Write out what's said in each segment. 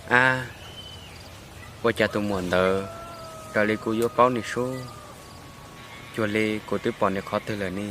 Ab, ua cas tus muam ntawd raws li kuv yuav paub nws sub, cuag li kuv twb pom nws qhov twg lawm ne?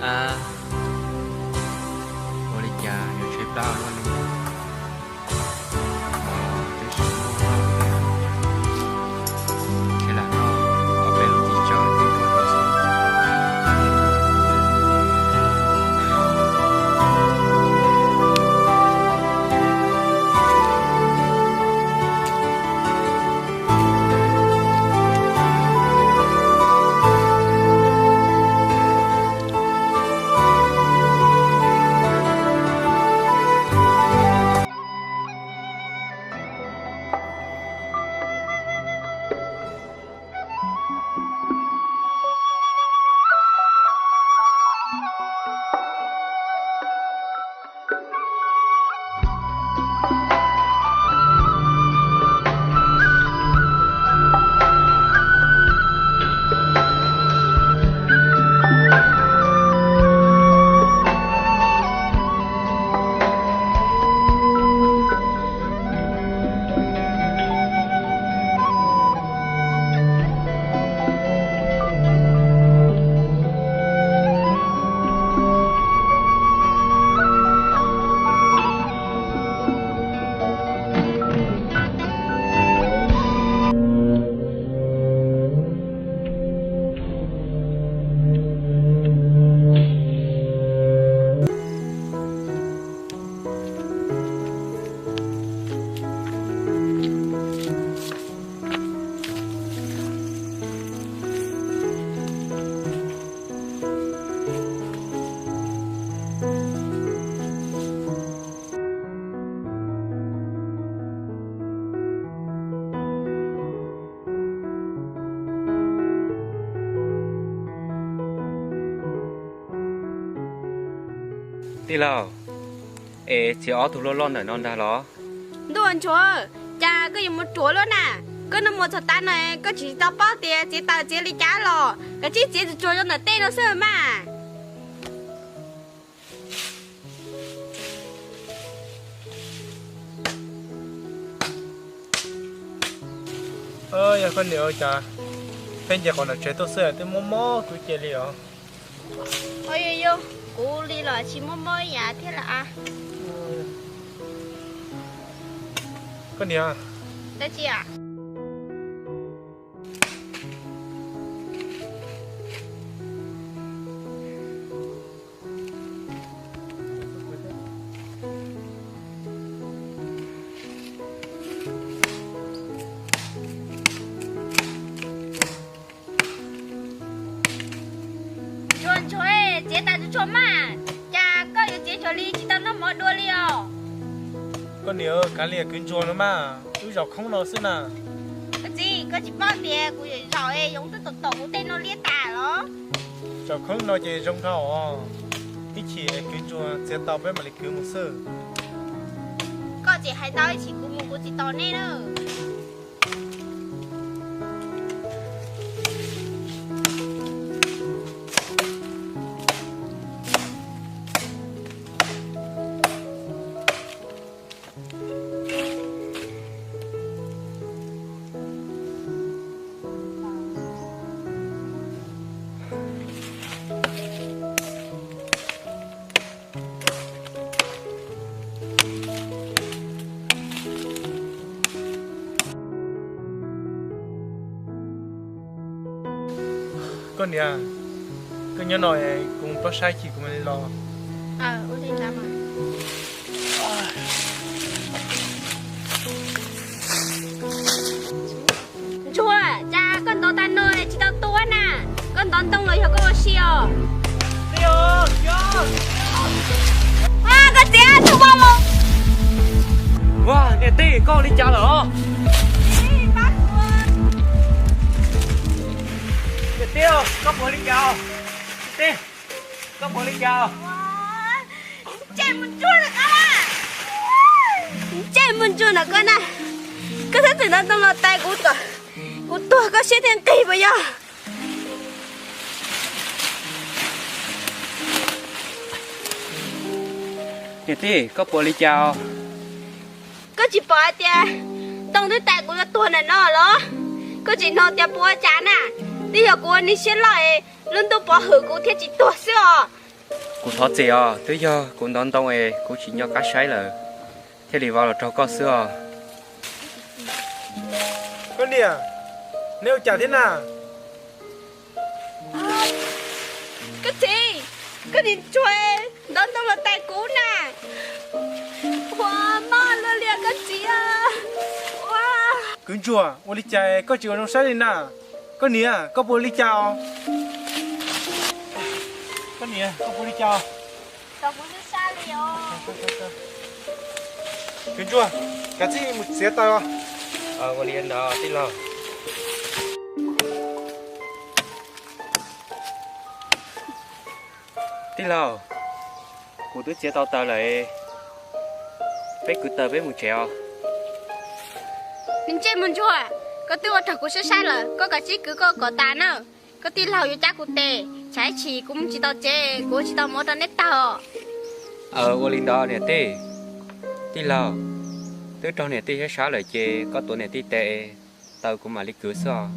Ab, ua li cas yuav tshaib plab ua luaj li? Twb tsis muaj, ntshe lam noj ob peb lub txiv tsawb twb tuag lawm xwb. Tij laug, es txiav ob tug loj loj ntawm no ntag los? Ntuj, Ntsuag, cas koj yuav mus ruam luaj na? Koj noj mov txog tav no koj tsis tau paub tias txiav taws txiav li cas los, koj tsis txiav tsuag tsuag rau ntawm tej no xwb mas. Yog koj niam, cas peb nce qhov ntawm tsev tuaj xwb twb mob mob kwv cia li os. Ua yog kuv li los tsis mob mob ib yam thiab lawm. Koj niam, dab tsi a? Ntsuag, ntsuag, txiav taws tsuag tsuag mas, cas koj yuav txiav tsuag li tsis tau noj mov dua li os? Koj niam, kav liam kwv ntsuag no mas, wb zaum khoob no xwb na. Koj txiv, koj tsis paub tias kuv zaum zaum es yoov twb tom tom kuv tej no liab tas los? Zaum khoob no ces zoo dhau os, ib chim kwv ntsuag txiav tau peb mam li kwv mus xwb. Koj tseem hais tau ib chim kuv mus kuv tsis tos nej na. Koj niam, koj nyob no es kuv mus plob saib chim kuv mam li los. Ntsuag, cas koj ntov tag no tsis tau tuaj na? Koj ntov ntoo los yog koj ua si os? Koj txiv, tub vau los. Ua niam tij, koj ua li cas lawm os? Niam tij, koj puas li cas? Niam tij, koj puas li cas? Ntsej muag ntsuag na koj na. Ntsej muag ntsuag na koj na. Koj twb txawm ntov ntoo los tais kuv kom kuv tuag koj siab thiaj nqig puas yog? Niam tij, koj puas li cas? Koj tsis pom hais tias ntoo twb tais kuv yuav tuag ntawm no los? Koj tsis hnov tias puas ua cas na? Twb yog kuv ua neeg siab loj es lub ntuj pov hwm kuv thiaj tsis tuag xwb os. Kuv thov txim os, twb yog kuv ntov ntoo es kuv tsis nco qab saib lawm, thiaj li vau los raug koj xwb os. Koj niam, neb ua cas thiab na? Koj txiv, koj niam ntsuag ntov ntoo los tais kuv na. Ua, mob luaj li koj txiv. Ua, kwv ntsuag, ua li cas koj tsis ua zoo saib li na? Koj niam, koj puas ua li cas os? Koj niam, koj puas ua li cas os? Kwv ntsuag, kav tsij mus txiav taws os. Ua li ntawd tij laug. Tij laug, kuv twb txiav tau taws lawm, peb kwv taws peb mus tsev os. Niag ntsej muag ntsuag, koj twb ua rau kuv saib saib lawm, koj kav tsij kwv koj kom tas na. Koj tij laug yuav cab kuv tes, tsam ib chim kuv mus tsis tau tsev, kuv tsis tau mov rau neb taug. Ua li ntawd niam tij. Tij laug, twb raug niam tij saib saib lawm ces koj tuav niam tij tes, taws kuv mam li kwv xwb os.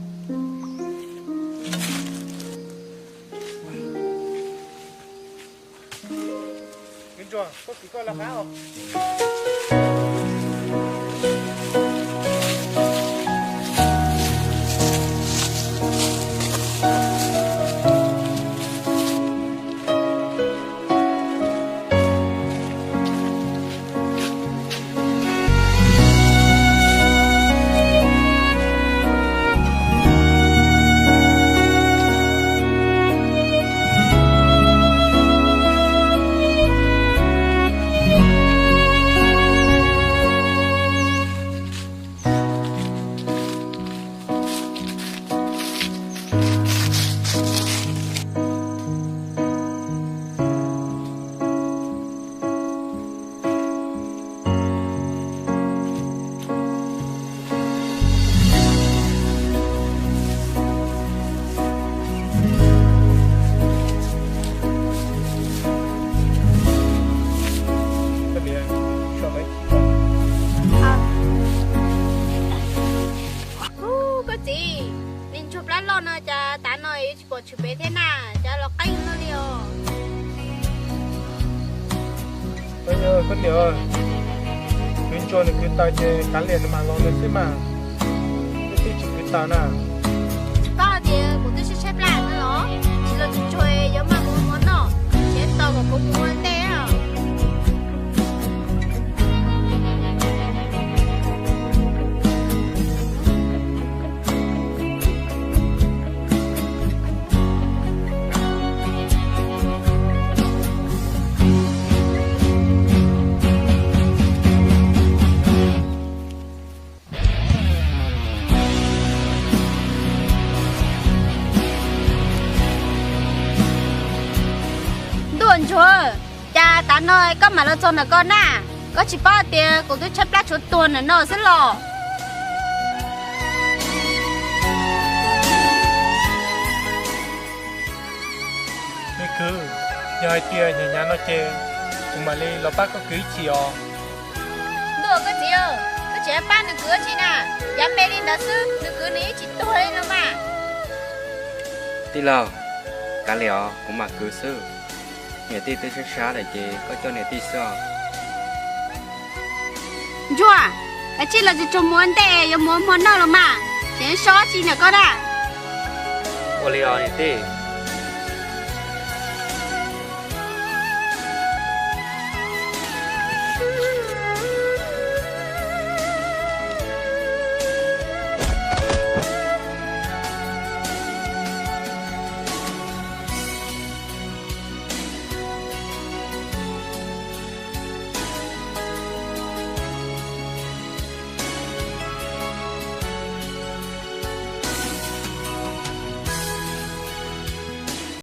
Tsum pem thiab na, cas los qeeb no li os. Koj niam, kwv ntsuag nws kwv taws ces kav liam nws mam los nws xwb mas, wb twb tsis kwv taws na. Tsis paub tias kuv twb tshaib tshaib plab no los, tsis los tsis tsuag yuav maj mus ua hmo noj, ces tos kom kuv mus ua ntej. Ntuj ntsuag, cas tav no koj mam los txog ntawm ko na? Koj tsis paub tias kuv twb tshaib plab tshuav tuag ntawm no xwb los? Me kwv, yog hais tias hnyav hnyav no ces kuv mam li los pab koj kwv ib chim os. Ntuj, koj txiv, koj tseem pab nws kwv ua tsi na? Yav me li ntawd xwb nws kwv nws yeej tsis tuag li no mas. Tij laug, kav liam os, kuv mam kwv xwb. Niam tij twb sab sab lawm ces koj coj niam tij xwb os. Ntsuag, kav tsij los tsis tsuag mus ua ntej, yuav mus ua hmo noj los mas, tseem so tsi ntawm koj na. Ua li os niam tij.